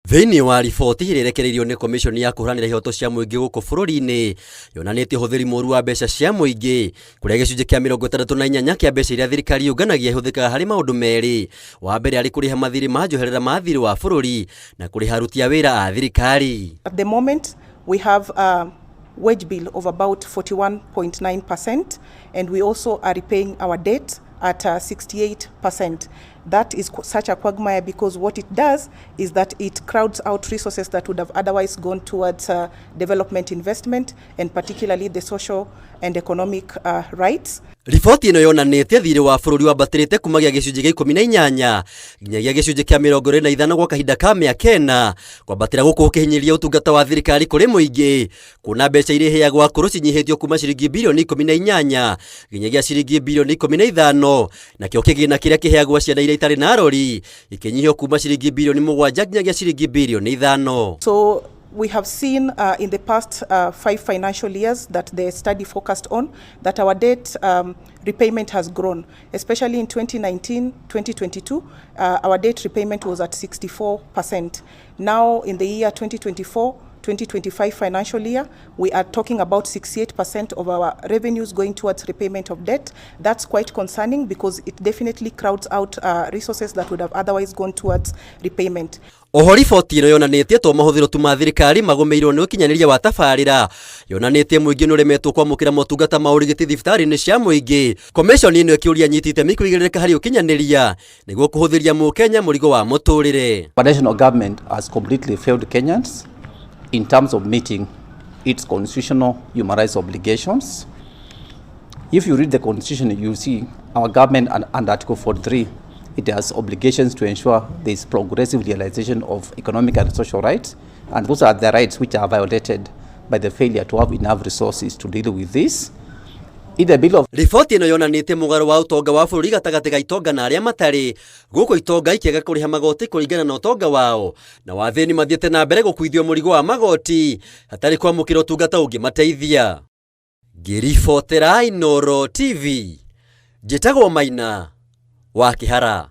Thĩinĩ wa riboti ĩrĩa ĩrekereirio nĩ komiconi ya kũhũranĩra ihoto cia mũingĩ gũkũ bũrũri-inĩ yonanĩtie ũhũthĩri mũru wa mbeca cia mũingĩ kũrĩa gĩcunjĩ kĩa 68 kĩa mbeca iria thirikari yũnganagia ihũthĩkaga harĩ maũndũ merĩ. Wa mbere arĩ kũrĩha mathirĩ ma njoherera ma thirĩ wa bũrũri na kũrĩha aruti a wĩra a thirikari. At the moment, we have a wage bill of about 41.9%, and we also are repaying our debt at 68%. That is such a quagmire because what it does is that it crowds out resources that would have otherwise gone towards development investment and particularly the social and economic rights. Riboti ĩno yonanĩtie thirĩ wa bũrũri wambatĩrĩte kumagia gĩcunjĩ gĩa 18 nginyagia gĩcunjĩ kĩa 25 gwa kahinda ka mĩaka 4, kwambatĩra gũkũ gũkĩhinyĩrĩria ũtungata wa thirikari kũrĩ mũingĩ, kuona mbeca iria iheagwo akũrũ cinyihĩtio kuma ciringi birioni 18 nginyagia ciringi birioni 15, nakĩo kĩgĩna kĩrĩa kĩheagwo ciana iria itarĩ na arori gĩkĩnyihio kuma ciringi birioni 7 nginyagia ciringi birioni 5. So we have seen in the past 5 financial years that the study focused on that our debt repayment has grown, especially in 2019-2022, our debt repayment was at 64%. Now in the year 2024-2025 financial year, we are talking about 68% of our revenues going towards repayment of debt. That's quite concerning because it definitely crowds out resources that would have otherwise gone towards repayment. Oho riboti ĩno yonanĩtie to mahũthĩro tu ma thirikari magũmĩirwo nĩ ũkinyanĩria wa tabarĩra, yonanĩtie mũingĩ nĩ ũremetwo kwamũkĩra motungata ma ũrigiti thibitarĩ-inĩ cia mũingĩ. Komishoni ĩno ĩkĩũria nyiti itemi kũigĩrĩrĩka harĩ ũkinyanĩria nĩguo kũhũthĩria mũkenya mũrigo wa mũtũrĩre. The national government has completely failed Kenyans in terms of meeting its constitutional human rights obligations. If you read the constitution, you see our government under Article 43, it has obligations to ensure there is progressive realization of economic and social rights, and those are the rights which are violated by the failure to have enough resources to deal with this. In the Bill of Riboti ĩno yonanĩtie mũgarũ wa ũtonga wa bũrũri gatagatĩ ga itonga na arĩa matarĩ, gũkũ itonga ikĩaga kũrĩha magoti kũringana na ũtonga wao, na wathĩni mathiĩte na mbere gũkuithio mũrigo wa magoti hatarĩ kwamũkĩra ũtungata ũngĩmateithia. Ngĩribotera Inooro TV, njĩtagwo Maina wa Kĩhara.